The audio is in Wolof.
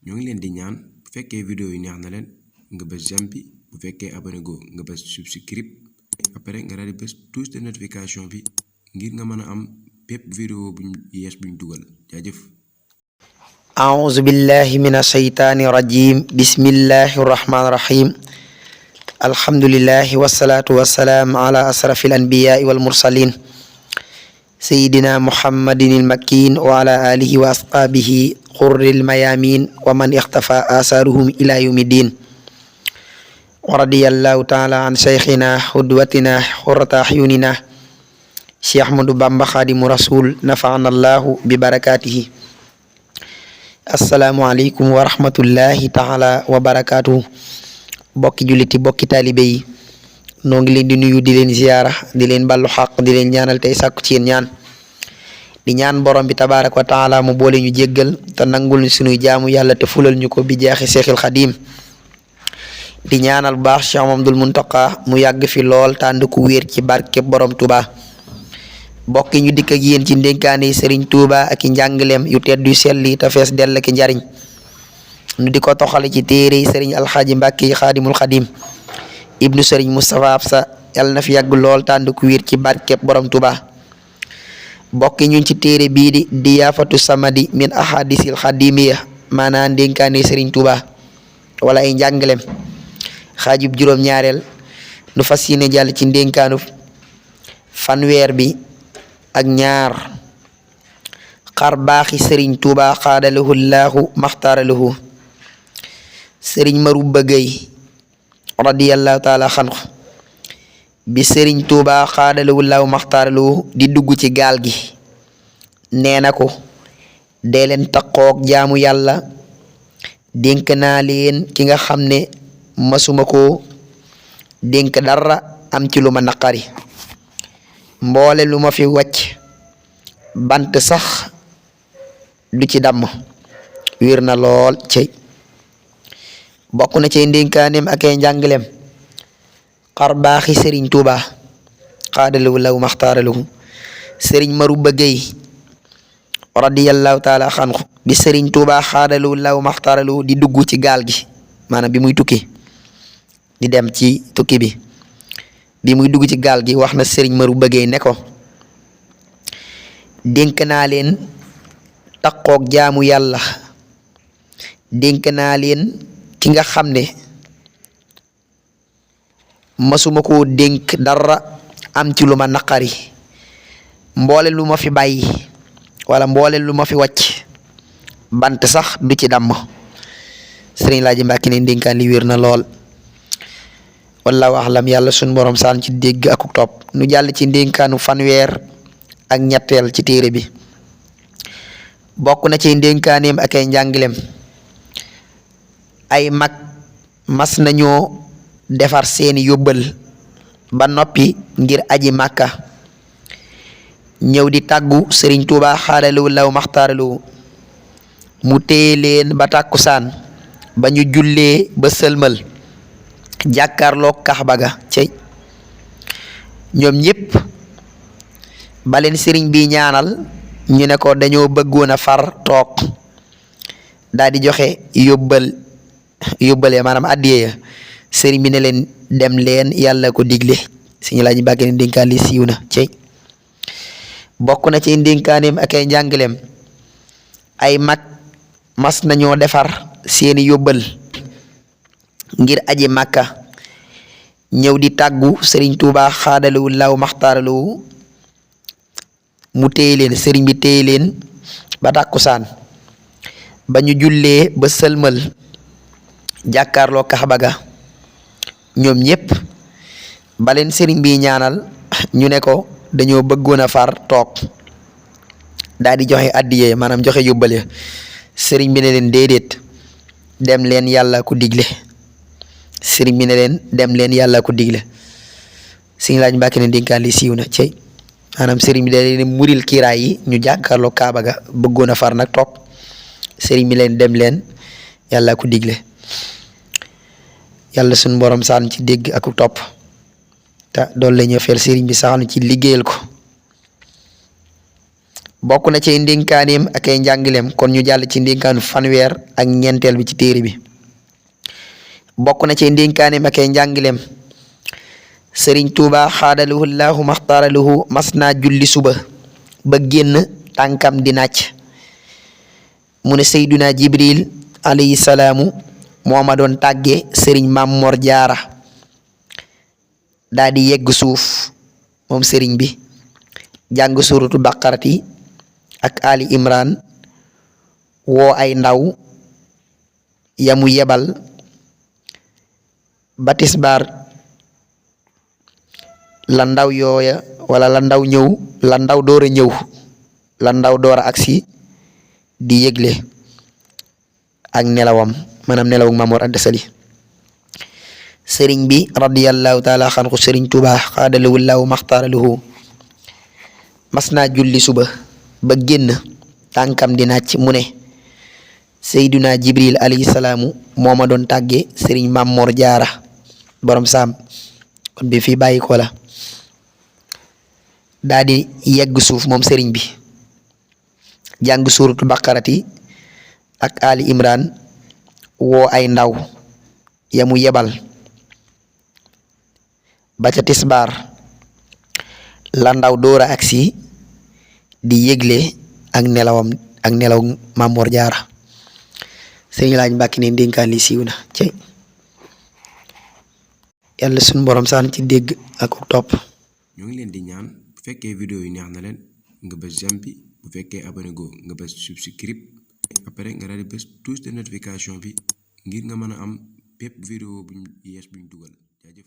ñoo ngi leen di ñaan bu fekkee vidéo yi neex na leen nga bës j'aime bi bu fekkee abonné go nga bës subscribe après nga daal di bës touche de notification bi ngir nga mën a am bépp vidéo buñ yees buñ dugal jaajëf. أعوذ بالله من الشيطان الرجيم بسم الله الرحمن الرحيم الحمد لله والصلاة والسلام على أشرف الأنبياء والمرسلين سيدنا محمد المكين وعلى آله وأصحابه قر الميامين ومن اختفى آثارهم إلى يوم الدين ورضي الله تعالى عن شيخنا قدوتنا قرة أعيننا شيخ أحمد بامبا خادم رسول نفعنا الله ببركاته. Assalamualaikum warahmatullahi taala wabarakatuh. Bokki juliti bokki taalibe yi noo ngi leen di nuyu di leen ziyaara di leen ballu xaq di leen ñaanal tey sàkku ci yéen ñaan di ñaan borom bi tabaaraka wa taala mu boole ñu jéggal te nangul ñu sunuy jaamu yàlla te fulal ñu ko bi jeexi seexil xadim di ñaanal bu baax Cheikh Mamadul Muntaqa mu yàgg fi lool tànd ku wéer ci barke borom Tuuba. bokki ñu dikk ak yéen ci ndénkaane Serigne Touba ak i njàngaleem yu tedd yu sell yi te fees dell ki njariñ ñu di ko toxale ci téere Serigne Alxaaji Mbàkke yi xaadimul xadim ibnu Serigne Moustapha Absa yàlla na fi yàgg lool tànd ku wér ci barkeb borom Touba. bokki ñun ci téere bii di Diyaafatu Samadi min ahadisil xadimiya maanaam ndénkaane Serigne Touba wala ay njàngaleem xaajub juróom-ñaareel nu fas yéene jàll ci ndénkaanu fanweer bi ak ñaar xar baaxi sëriñ Tuuba xaadalahu llaahu maxtaaralahu. sëriñ Marouba Gueye radiyallahu taala xanhu bi sëriñ Tuuba xaadalahu llaahu maxtaaralahu di dugg ci gaal gi nee na ko dee leen taqoog jaamu yàlla dénk naa leen ki nga xam ne masuma ko dénk dara am ci lu ma naqari mboole lu ma fi wàcc bant sax du ci damm wér na lool cey bokk na cey ndénkaaneem ak ay njàngaleem xar baaxi sëriñ Tuuba xaadalahu law maxtaaralahu. sëriñ Marouba Gueye radiyallahu taala xanhu bi sëriñ Tuuba xaadalahu law maxtaaralahu di dugg ci gaal gi maanaam bi muy tukki di dem ci tukki bi muy dugg ci gaal gi wax na sëriñ Marouba Gueye ne ko dénk naa leen taqoog jaamu yàlla dénk naa leen ki nga xam ne masuma koo dénk dara am ci lu ma naqari mboole lu ma fi bàyyi wala mboole lu ma fi wàcc bant sax du ci damm. sëriñ Laaji Mbàkke ne dénkaan li wér na lool wallahu axlam yàlla sunu borom saan ci dégg ak topp. nu jàll ci ndénkaanu fanweer ak ñetteel ci téere bi bokk na ci ndénkaaneem ak ay njàngaleem ay mag mas nañoo defar seeni yóbbal ba noppi ngir aji màkka ñëw di tàggu sëriñ Tuuba xaadalahu law maxtaaralahu mu téye leen ba tàkkusaan ba ñu jullee ba sëlmal jàkkaarloo Kaaba ga cey ñoom ñépp ba leen sëriñ bi ñaanal ñu ne ko dañoo bëggoon a far toog daal di joxe yóbbale maanaam addiye sëriñ bi ne leen dem leen yàlla ko digle. Sëriñ Laaji Mbàkke ne ndénkaan li siiw na cey bokk na ci ndénkaaneem ak ay njàngaleem ay mag mas nañoo defar seeni yóbbal ngir aji màkka ñëw di tàggu sëriñ Tuuba xaadalahu law maxtaaralahu mu téye leen sëriñ bi téye leen ba tàkkusaan ba ñu jullee ba sëlmal jàkkaarloo Kaaba ga ñoom ñépp ba leen sëriñ bi ñaanal ñu ne ko dañoo bëggoon a far toog daal di joxe addiye maanaam joxe yóbbale sëriñ bi ne leen déedéet dem leen yàlla ko digle. sëriñ bi ne leen dem leen yàlla ko digle. Sëriñ Laaji Mbàkke ne dénkaan li siiw na cey maanaam sëriñ bi da leen muril kiiraay yi ñu jàkkaarloo Kaaba ga bëggoon a far nag toog sëriñ bi leen dem leen yàlla ko digle. yàlla suñu borom saan ci dégg ak topp te doolu la ñoo feel sëriñ bi saxal ci liggéeyal ko bokk na ci ndénkaaneem ak ay njàngaleem kon ñu jàll ci ndénkaanu fanweer ak ñeenteel bi ci téere bi bokk na ci ndénkaaneem ak ay njàngaleem sëriñ Tuuba xaadalahu llahu maxtaaralahu mas naa julli suba ba génn tànkam di nàcc mu ne Seyduna Jibril alayhi salaamu moo ma doon tàggee sëriñ Maam Mor Jaara daa di yegg suuf moom sëriñ bi jàng suuratu baqarati ak Ali Imran woo ay ndaw yamu yebal ba tisbaar la ndaw yooya wala la ndaw ñëw la ndaw door a ñëw la ndaw door a agsi di yëgle ak nelawam maanaam nelawu Maam Mor Anta Sali sëriñ bi radiyallahu taala xanhu sëriñ Tuuba xaadalahu llahu maxtaaralahu mas naa julli suba ba génn tànkam di nàcc mu ne Seyduna Jibril alayhi salaamu moo ma doon tàggee sëriñ Maam Mor Jaara borom saam kon bi fii bàyyi ko la daa di yegg suuf moom sëriñ bi jàng suuratu baqarati ak Ali Imran woo ay ndaw yamu yebal ba ca tisbaar la ndaw doora agsi di yëgle ak nelaw Maam Mor Jaara sëriñ Laaj Mbàkke ne ndénkaan li siiw na ci yàlla suñu borom saan ci dégg ak topp. ñoo ngi leen di ñaan bu fekkee vidéo yi neex na leen nga bës j'aime bi bu fekkee abonné go nga bës subscribe après nga daal di bës touche de notification bi ngir nga mën a am bépp vidéo buñ yees buñ dugal jaajëf.